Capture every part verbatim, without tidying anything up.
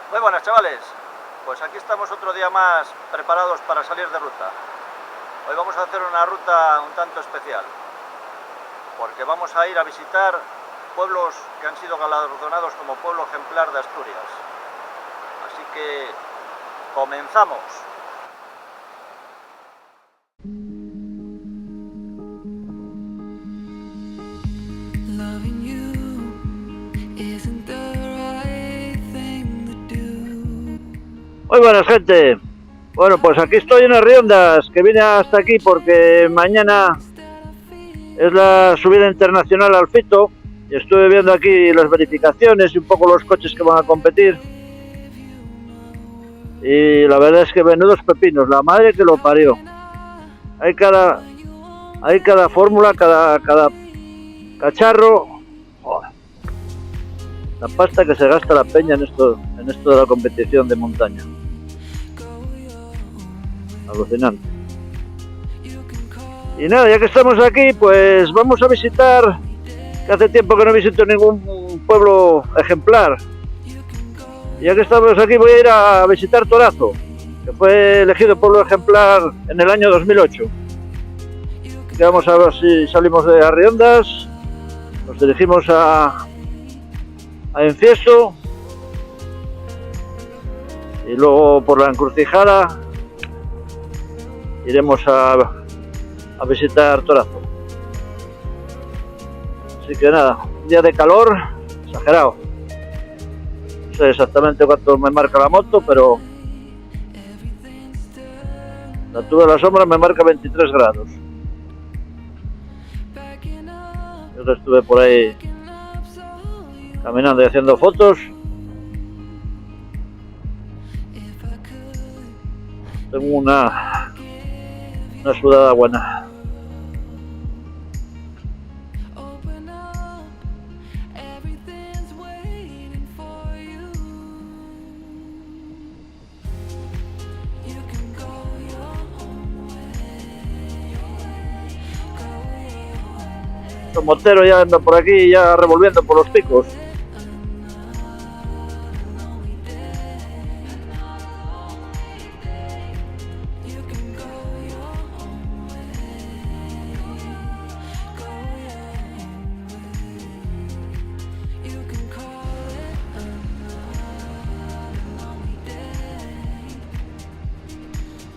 Muy buenas, chavales. Pues aquí estamos otro día más preparados para salir de ruta. Hoy vamos a hacer una ruta un tanto especial, porque vamos a ir a visitar pueblos que han sido galardonados como pueblo ejemplar de Asturias. Así que comenzamos. Muy buenas, gente. Bueno, pues aquí estoy en Arriondas, que vine hasta aquí porque mañana es la subida internacional al Fito y estuve viendo aquí las verificaciones y un poco los coches que van a competir. Y la verdad es que menudos pepinos, la madre que lo parió. Hay cada, hay cada fórmula, cada, cada cacharro. Joder. La pasta que se gasta la peña en esto, en esto de la competición de montaña. Alucinante. Y nada, ya que estamos aquí, pues vamos a visitar, que hace tiempo que no visito ningún pueblo ejemplar. Y ya que estamos aquí, voy a ir a visitar Torazo, que fue elegido pueblo ejemplar en el año dos mil ocho. Que vamos a ver si salimos de Arriondas, nos dirigimos a, a Infiesto y luego por la Encrucijada iremos a, a visitar Torazo. Así que nada, un día de calor exagerado. No sé exactamente cuánto me marca la moto, pero la tuve a la sombra, me marca veintitrés grados. Yo que estuve por ahí caminando y haciendo fotos. Tengo una, una sudada buena. El motero ya anda por aquí, ya revolviendo por los picos.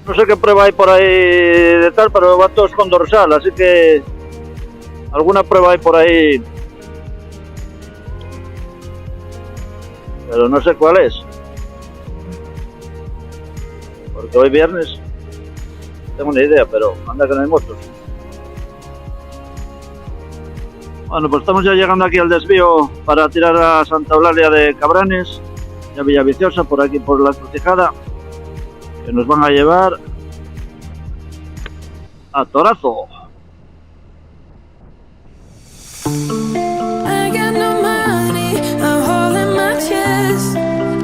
No sé qué prueba hay por ahí de tal, pero van todos con dorsal, así que alguna prueba hay por ahí. Pero no sé cuál es. Porque hoy viernes no tengo ni idea, pero anda que no hay motos. Bueno, pues estamos ya llegando aquí al desvío para tirar a Santa Eulalia de Cabranes y a Villaviciosa, por aquí por la Encrucijada, que nos van a llevar a Torazo. I got no money, a hole in my chest.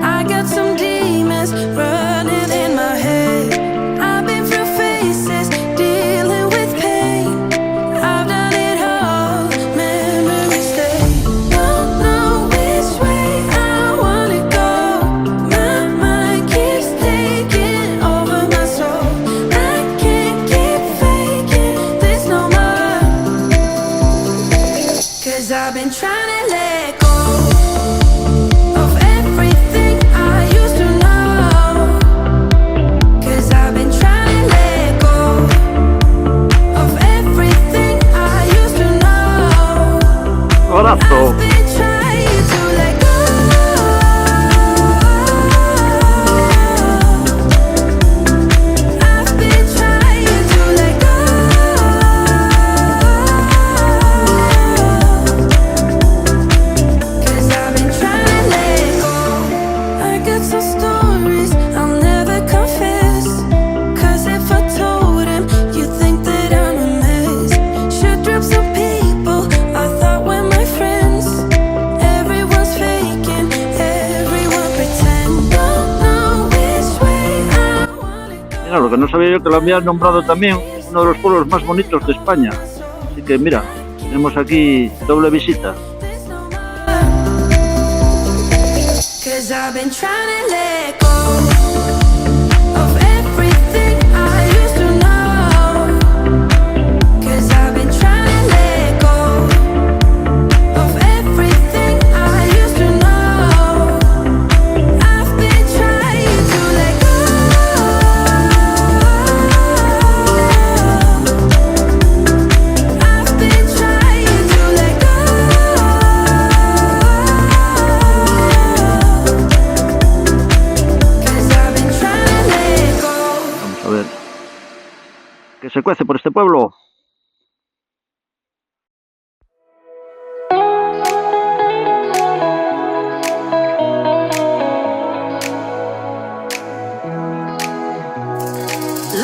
I got some demons running in my head. I've been through phases, dealing with pain. I've done it all, memories stay. Don't know which way I wanna go. My mind keeps taking over my soul. I can't keep faking this no more. 'Cause I've been trying to let go of everything I used to know. 'Cause I've been trying to let go of everything I used to know. Abrazo. I've been trying to let go. I've been trying to let go. 'Cause I've been trying to let go. I got some stories I'll never confess. 'Cause if I told 'em, you think that I'm a mess. Should drop some people I thought were my friends. Everyone's faking, everyone pretend. Don't know which way I wanna go. Mira, lo que no sabía yo, que lo habían nombrado también uno de los pueblos más bonitos de España. Así que mira, tenemos aquí doble visita. 'Cause I've been trying to let go of everything I used to know. 'Cause I've been trying to let go of everything I used to know. I've been trying to let go. I've been trying to let go. 'Cause I've been trying to let go. Vamos a ver qué se cuece por este pueblo.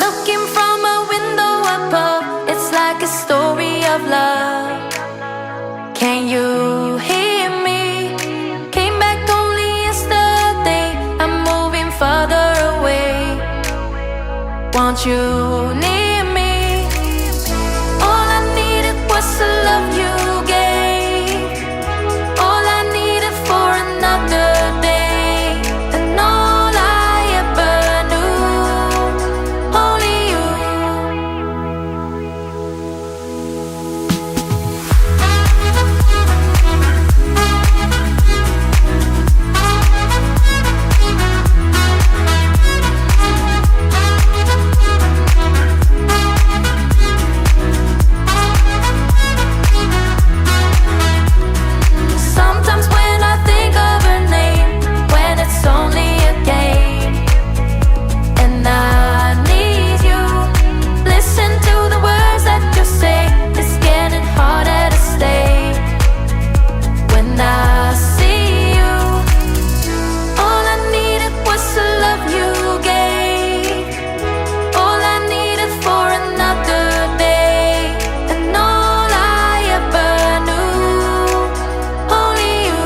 Looking from a window above, it's like a story of love. Can you hear me? Came back only yesterday. I'm moving farther away. Want you near me. All I needed was the love you gave. All I needed for another day. And all I ever knew, only you. Sometimes when I think of her name, when it's only a game, and I need you. Listen to the words that you say, it's getting harder to stay. When I see you, all I needed was the love you gave. All I needed for another day, and all I ever knew, only you.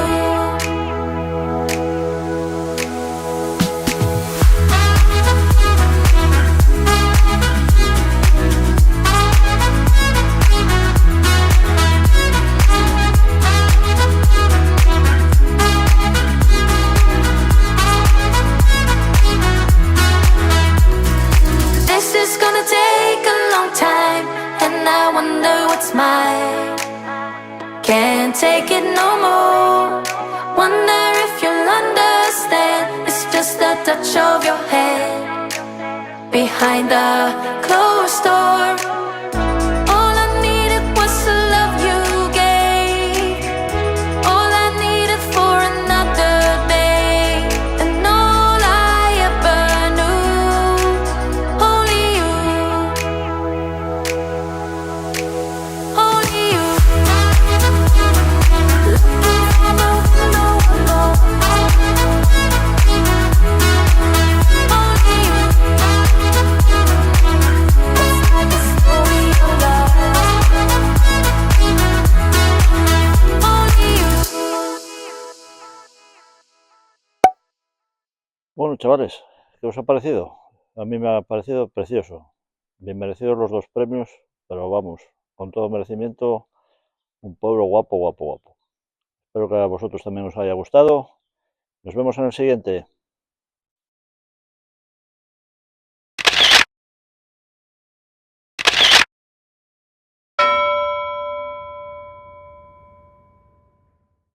This is gonna take a long time, and I wonder what's mine. Can't take it no more. Wonder if you'll understand. It's just the touch of your hand behind the closed door. All I needed was the love you gave. All I needed for another day. And all I ever knew, only you. Only you. Only you. It's like a story of love. Only you. Bueno, chavales, ¿qué os ha parecido? A mí me ha parecido precioso. Bien merecidos los dos premios, pero vamos, con todo merecimiento, un pueblo guapo, guapo, guapo. Espero que a vosotros también os haya gustado. Nos vemos en el siguiente.